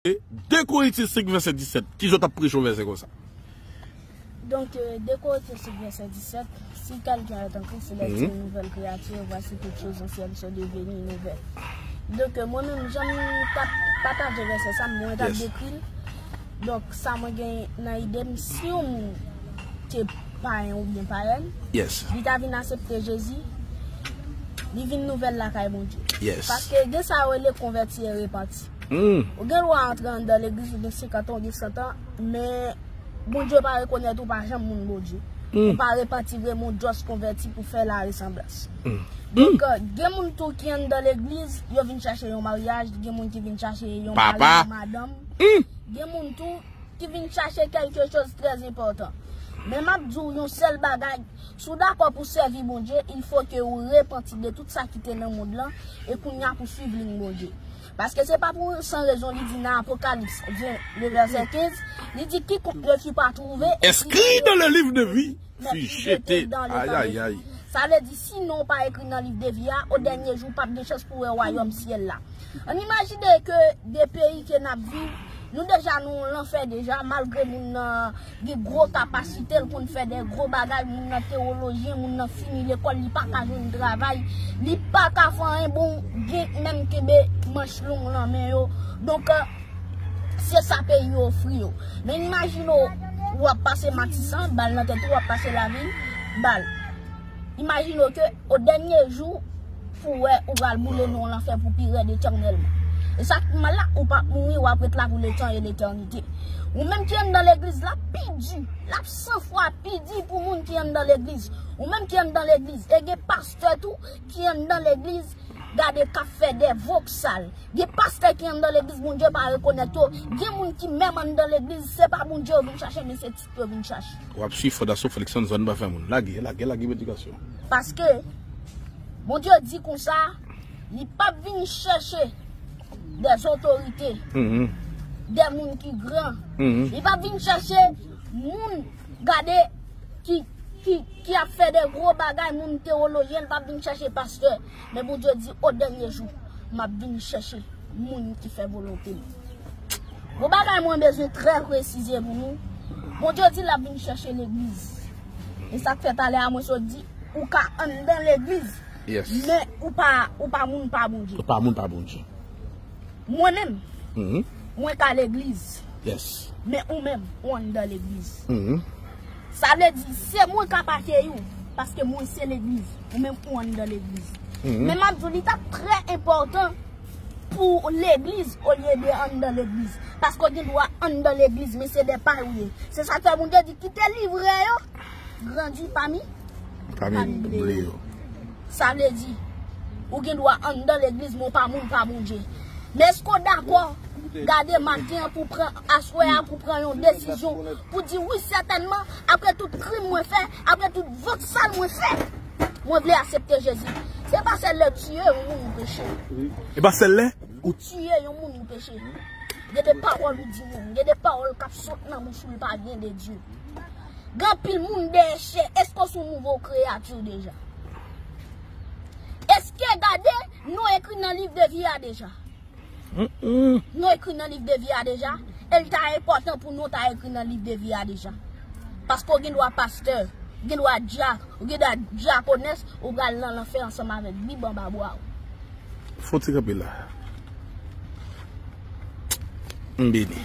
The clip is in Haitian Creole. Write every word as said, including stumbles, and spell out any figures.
De Korinti senk vèsè disèt, ki zòt ap preche yon vèsè konsa? Donc, euh, de Corinthiens cinq, verset dix-sept, si quelqu'un est en Christ, il est une nouvelle créature, voici toutes choses anciennes sont devenues nouvelles. Donk, euh, mwen menm, jan m t ap pataje vèsè sa, mwen t ap Yes. dekri l. Donk, sa mwen gen nan ide m, si yon moun te payen oubyen payèn, Yes. li ta vin aksepte Jezi, li vin nouvèl lakay Bondye. Yes. Paske gen sa yo rele konvèti e repanti. Mm. Ou gen dwa antre anndan legliz, ou gen senkant an, ou gen san an, men Bondye pa rekonèt ou pa janm moun Bondye. Ou pa repanti vrèman, ou just konvèti pou fè laresanblans. Donk, euh, gen moun tou ki anndan legliz, yo vin chache yon maryaj, gen moun ki vin chache yon mari, Papa. Yon madanm. Gen moun tou ki vin chache quelque chose très important. Men m ap di w yon sèl bagay, si w dakò pou sèvi Bondye, il faut que ou repanti de tout sa ki te nan mond lan, e kounye a pou swiv liy Bondye. Paske se pa pou san rezon li di nan Apokalips ven, le vèsè kenz, li di, quiconque ne fut pas trouvé Inscrit dans le livre de vie mais fut fut jeté. Jeté dans le Aïe, temps aïe, de aïe. feu. Sa vle di, si non w pa ekri nan liv de vi a, o dènye jou, w p ap gen chans pou w wè wayòm syèl la. Ann imajine ke de peyi ke n ap viv, nou deja nan yon lanfè deja, malgre moun nan gen gwo kapasite, l konn fè de gwo bagay, moun nan tewolojyen, moun nan fini lekòl, li pa ka jwenn travay, li pa ka fè anyen, bon, gen menm kenbe manch long nan men yo. Donk, euh, se sa peyi yo ofri yo. Men imajine w, w ap pase Matisan, bal nan tèt ou, w ap pase Lavil, bal. Imajine w ke o dènye jou, pou wè ou pral boule nan lanfè pou pi rèd etènèlman. E sa k mal la, ou p ap mouri, w ap ret la pou letan e letènite. Ou menm ki anndan legliz la, pi di, l ap san fwa pi di pou moun ki anndan legliz. Ou menm ki anndan legliz, e gen pastè tou ki anndan legliz, gade k ap fè de voksal. Gen pastè ki anndan legliz, Bondye pa rekonèt yo. Gen moun ki menm anndan legliz, se pa Bondye yo vin chache, men se tit yo vin chache. W ap swiv Fondasyon Felix Anzon pa fè moun. Lage, lage, lage predikasyon. Paske Bondye di konsa, li p ap vin chèche de otorite, Mhm. de moun ki gran. Mhm. Li p ap vin chèche moun, gade, ki, ki, ki ap fè de gwo bagay, moun tewolojyen, li p ap vin chèche pastè. Men Bondye di, o dènye jou, m ap vin chèche moun ki fè volonte m. Yon bagay mwen bezwen trè presize pou nou. Bondye di l ap vin chèche legliz. E sa k fè talè a mwen sot di, ou ka anndan legliz, Yes. Men ou pa, ou pa moun pa Bondye. Ou pa moun pa Bondye. Mwen menm, Mhm. mwen ka legliz. Yes. Men ou menm, ou anndan legliz. Mhm. Sa vle di, se mwen k ap akeyi w, paske mwen se legliz, ou menm ou anndan legliz. Mhm. Men m ap di w, li t ap trè enpòtan pou legliz olye de anndan legliz. Paske w gen dwa anndan legliz, men se de pay ou ye. Se sa k fè Bondye di, kite livre yo grandi pami, Pami ble yo. Sa vle di, ou gen dwa anndan legliz, men w pa moun pa Bondye. Men èske w dakò gade maten an pou pran, aswè a pou pran yon desizyon, pou di wi, sètènman, apre tout krim mwen fè, apre tout vòt sal mwen fè, mwen vle aksepte Jezi. Se pa sèl lè w tiye yon moun ou peche. E pa sèl lè ou Tiye yon moun ou peche. Gen de pawòl ou di moun, gen de pawòl k ap sot nan bouch ou, li pa vyen de Dye. Gen anpil moun dèyè chè, èske w se yon nouvo kreyati deja? Èske gade, non ekri nan liv de vi a deja? Non ekri nan liv de vi a deja? E l ta enpòtan pou non ta ekri nan liv de vi a deja. Paske w gen dwa pastè, w gen dwa dyak, w gen dwa dyakonès, ou pral nan lanfè ansanm avèk Bib anba bra w. Fon ti kanpe la. M beni.